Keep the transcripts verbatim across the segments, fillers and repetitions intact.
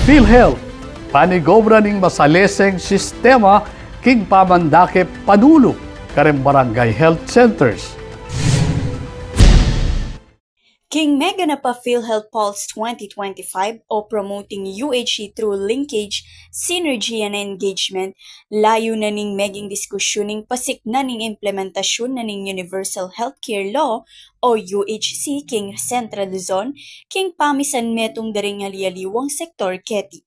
PhilHealth, panigobra ning masaleseng sistema king pamandake panulu kareng barangay health centers. King meganap a PhilHealth Pulse twenty twenty-five o Promoting U H C Through Linkage, Synergy and Engagement, layunan ning meging diskusyun ing pasiknan ning implementasyun na ning Universal Healthcare Law o U H C king Central Luzon, king pamisan metung da ring ali-aliwang sektor keti.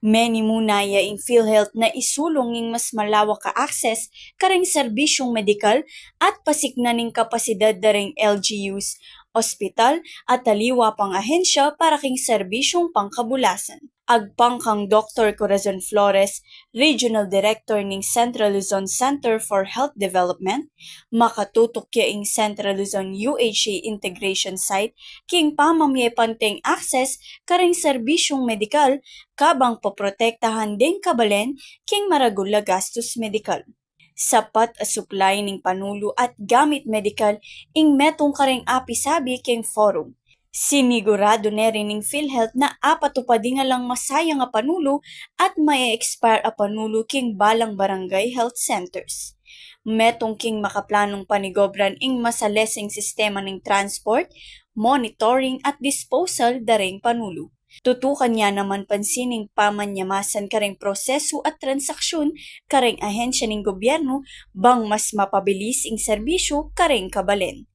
Menimuna ya ing PhilHealth na isulung ing mas malawak a akses kareng serbisyung medikal at pasiknan ing kapasidad da ring L G Us, ospital at aliwa pang ahensya para king serbisyung pangkabulasan. Agpang kang Doktor Corazon Flores, Regional Director ning Central Luzon Center for Health Development, makatutuk ya ing Central Luzon U H C Integration Site king pamamie panteng akses kareng serbisyung medikal kabang poprotektahan deng kabalen king maragul a gastus medikal. Sapat a supply ning panulu at gamit medikal ing metung kareng apisabi king forum. Siniguradu ne rin ning PhilHealth na apatupad ing alang masayang a panulu at ma-expire a panulu king balang barangay health centers. Metung king makaplanung panigobran ing masaleseng sistema ning transport, monitoring at disposal da ring panulu. Tutukan ya naman pansin ing pamanyamasan kareng prosesu at transaksyon kareng ahensya ning gobyernu bang mas mapabilis ing serbisyu kareng kabalen.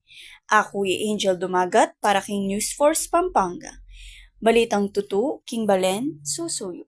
Aku i Angel Dumagat para king News Force Pampanga. Balitang tutu, king balen, susuyu.